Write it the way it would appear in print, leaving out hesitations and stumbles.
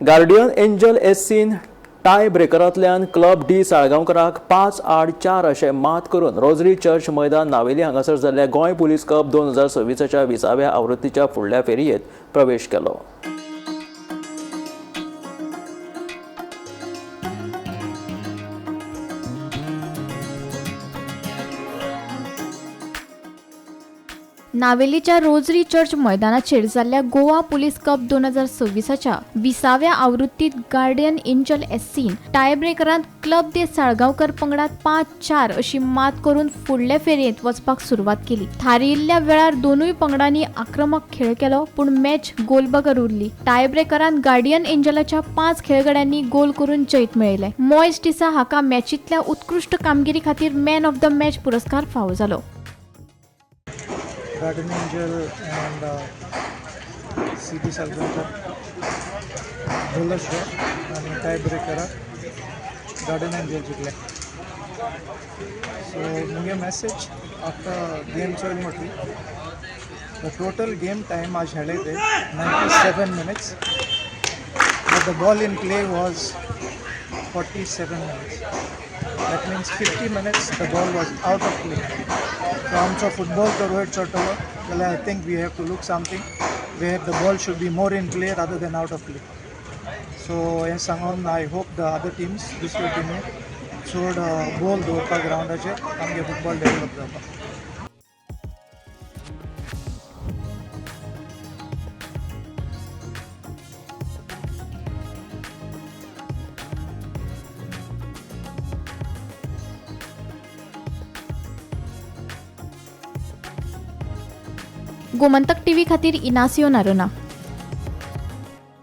Guardian angel एससीन tie ब्रेकरांतल्यान club डी साळगांवकराक 5-4 अशें मात करून रोजरी चर्च मैदान नावेली हांगासर जाल्ल्या गोंय पुलीस कप 2026च्या 20व्या आवृत्तीच्या फुडल्या फेरयेंत प्रवेश केलो. नावेलीच्या रोजरी चर्च मैदानाचेर जाल्ल्या गोवा पुलीस कप 2026च्या 20व्या आवृत्तीत गार्डियन एंजल एससीन टायब्रेकरांत क्लब दे साळगांवकर पंगडात 5-4 अशी मात करून फुडले फेरयेंत वचपाक सुरवात केली. थारिल्ल्या वेळार दोनूय पंगडांनी आक्रमक खेळ केलो, पूण मॅच गोलबगर उरली. टायब्रेकरांत गार्डियन एंजलाच्या 5 खेळगड्यांनी गोल करून जैत मेळयलें. मॉयस डिसा हाका मॅचींतल्या उत्कृश्ट कामगिरी खातीर मॅन ऑफ the match पुरस्कार फावो जालो. Guardian Angel and CD Salgaonkar goalless draw आणि टाय ब्रेकराक गार्डन एंजल जिखले. सो मुगे मॅसेज आफ्टर गेम चोयल म्हटली, the total game time आज खेळ्ळे ते 97 minutes, but the ball in play was 47 minutes. That means 50 minutes the ball was out of play. So आमचो football तर वयर चडटलो जाल्यार I think we have to look something where the ball should be more in play rather than out of play. So हें सांगून I hope the other teams, दुसऱ्यो टिमी चड ball दवरपाक ग्रावंडाचेर, आमगे फुटबॉल डेवलप जावपाक. गोमंतक टीव्ही खातीर इनासियो नारोना.